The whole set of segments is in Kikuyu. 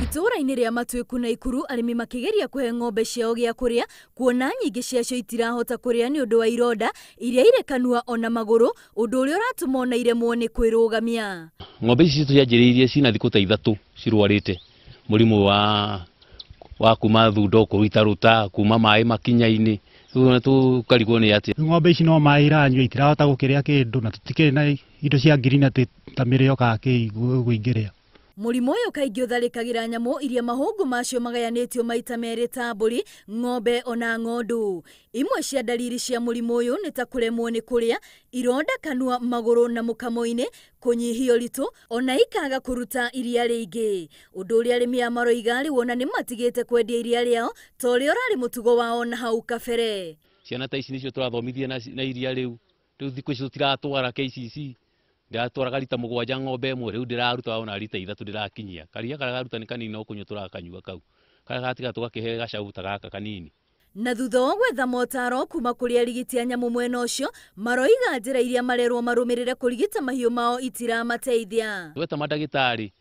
Itũũra-inĩ rĩa Matuĩku Naikuru arĩmi makĩgeria kũhe ng'ombe ciao gĩa kũrĩa kuona nyingĩ ciacio itirahota kũrĩa nĩ ũndũ wa ironda iria irĩ kanua ona magũrũ, ũndũ ũrĩa ũratũma ona iremwo nĩ kwĩrũgamia. Ng'ombe ici citũ cianjĩrĩirie cina thikũ ta 3 cirwarĩte mũrimũ wa kuma thundo kũrutaruta kuma maĩ makinya-inĩ, rĩu tũkarigwo nĩ atĩa. Ng'ombe ici no maĩ iranyua, itirahota gũkĩrĩa kĩndũ na tũtikĩrĩ na indo cia ngirini atĩ ta mĩrĩo kana kĩ gũingĩrĩa. Mũrimũ ũyũ kaingĩ ũtharĩkagĩra nyamũ iria mahũngũ macio magayanĩtio maita merĩ ta mbũri, ng'ombe ona ng'ondu. Imwe cia dalili cia mũrimũ ũyũ nĩ ta kũremwo nĩ kũrĩa, ironda kanua, magũrũ na mũkamo-inĩ, kũnyihia ũritũ ona ikaga kũruta iria rĩingĩ. Ũndũ ũrĩa arĩmi aya maroiga rĩu ona nĩ matigĩte kwendia iria rĩao ta ũrĩa ũrarĩ mũtugo wao na hau kabere. Ciana ta ici nĩcio tũrathomithia na iria rĩu, rĩu thikũ ici tũtiratwara KCC. Ndiratwaraga rita 7 ng'ombe ĩmwe, rĩu ndĩraruta ona rita 3 ndĩrakinyia. Karia karĩa karuta nĩ kanini no kũnyua tũrakanyua kau. Karĩa gatiga tũgakĩhe gacau ta gaka kanini. Na thutha wa gwetha motaro kuma kũrĩ arigiti a nyamũ mwena ũcio, maroiga njĩra iria marerwo marũmĩrĩre kũrigita mahiũ mao itiramateithia. Tweta mandagĩtarĩ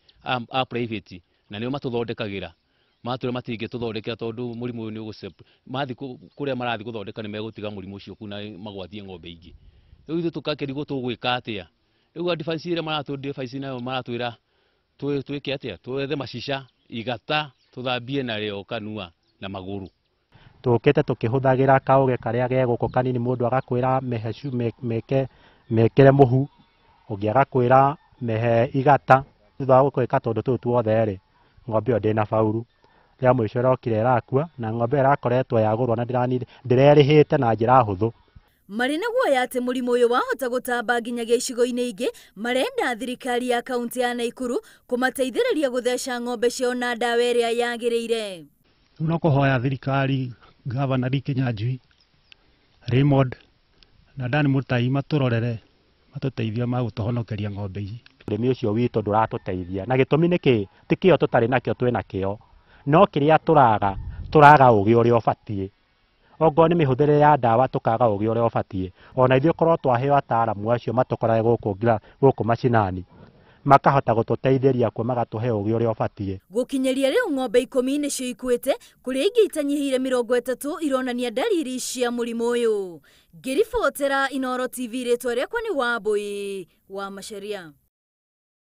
a private na nĩo matũthondekagĩra. Matũra matingĩtũthondekera tondũ mũrimũ ũyũ nĩ ũgũce-, mathiĩ kũrĩa marathiĩ gũthondeka nĩ megũtiga mũrimũ ũcio kũu na magwatie ng'ombe ingĩ. Rĩu ithuĩ tũgakĩrigwo tũgwĩka atĩa. Rĩu advice ĩrĩa maratũ advice nayo maratwĩra twĩke atĩa, twethe macica igata tũthambie narĩo kanua na magũrũ. Tũkĩte tũkĩhũthagĩra kaũge karĩa ge gũkũ kanini, mũndũ agakwĩra mehe mekĩre mũhu, ũngĩ agakwĩra mehe igata. Thutha wa gwĩka tũndũ tũu tuothe rĩ, ng'ombe ĩyo ndĩna bauru. Rĩa mũico ĩrokire ĩrakua, na ng'ombe ĩyo ĩrakoretwo yagũrwo na ndĩrerĩhĩte na njĩra hũthũ. Marĩ na guoya atĩ mũrimũ ũyũ wahota gũtamba nginyagia icigo-inĩ ingĩ, marenda thirikari ya kaunti ya Naikuru kũmateithĩrĩria gũtheca ng'ombe ciao na ndawa ĩrĩa yagĩrĩire. Rĩu no kũhoya thirikari, Gavana Lee Kinyanjui, Raymond na Dan Mutai matũrorere, matũteithie magũtũhonokeria ng'ombe ici. Ũrĩmi ũcio witũ ndũratũteithia, na gĩtũmi nĩ kĩ? Ti kĩo tũtarĩ nakĩo, twĩna kĩo, no kĩrĩa tũraga, tũraga ũgĩ ũrĩa ũbatiĩ. Ongorwo nĩ mĩhũthĩre ya ndawa tũkaga ũgĩ ũrĩa ũbatiĩ. Ona ithuĩ korwo twaheo ataaramu acio matũkorage gũkũ macinani, makahota gũtũteithĩria kuo, magatũhe ũgĩ ũrĩa ũbatiĩ. Gũkinyĩria rĩu ng'ombe 10 nĩcio ikuĩte, kũrĩa ingĩ itanyihĩire 30 ironania dalili cia mũrimũ ũyũ. Ngĩribotera Inooro TV, rĩtwa rĩakwa nĩ Wambui wa Macharia.